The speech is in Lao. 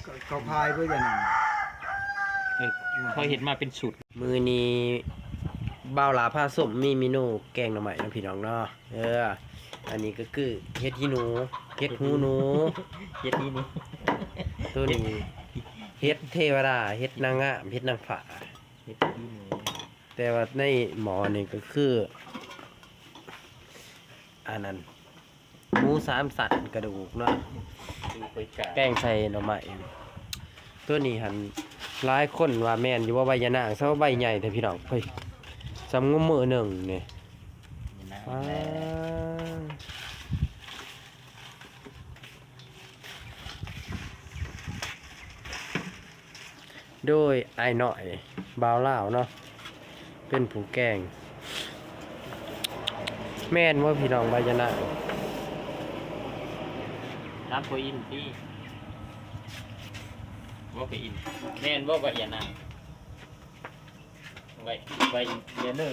ເຂົາຂາຍເບິດອັນນັ້ນ ເອີ ເຂົາເຮັດມາເປັນຊຸດ. ມື້ນີ້ບ່າວຫຼ້າພາຊົມມີເມນູແກງໜໍ່ໄມ້ເນາະພີ່ນ້ອງເນາະ. ເອີ ອັນນີ້ກໍຄືເຫັດຂີ້ໜູ ເຫັດຫູໜູ ເຫັດຂີ້ໜູ ໂຕນີ້ເຫັດເທວະດາ ເຫັດນາງງາມ ເຫັດນາງຟ້າ ເຫັດຂີ້ໜູ. ແຕ່ວ່າໃນໝໍ້ນີ້ກໍຄື ອັນນັ້ນ ໝູສາມຊັ້ນກະດູກເນາະ ແກງໃສ່ໜໍ່ໄມ້. ໂຕນີ້ຫັ້ນ ຫຼາຍຄົນວ່າແມ່ນຢູ່ບໍ່ ໃບຍານາງ ຊະວ່າໃບໃຫຍ່ແທ້ພີ່ນ້ອງ. ເຮີ້ຍ ສ່ຳງຸ້ມມືໜຶ່ງນີ້ ໂດຍອ້າຍນ້ອຍບ່າວລາວເນາະ ເປັນຜູ້ແກງ. ແມ່ນບໍ່ພີ່ນ້ອງ ໃບຍານາງ? ຖາມພໍ່ອິນຕິ ບໍ່ ພໍ່ອິນ ແມ່ນບໍ່ໃບຍານາງ? ໃບ ໃບ ເດີ ເດີ.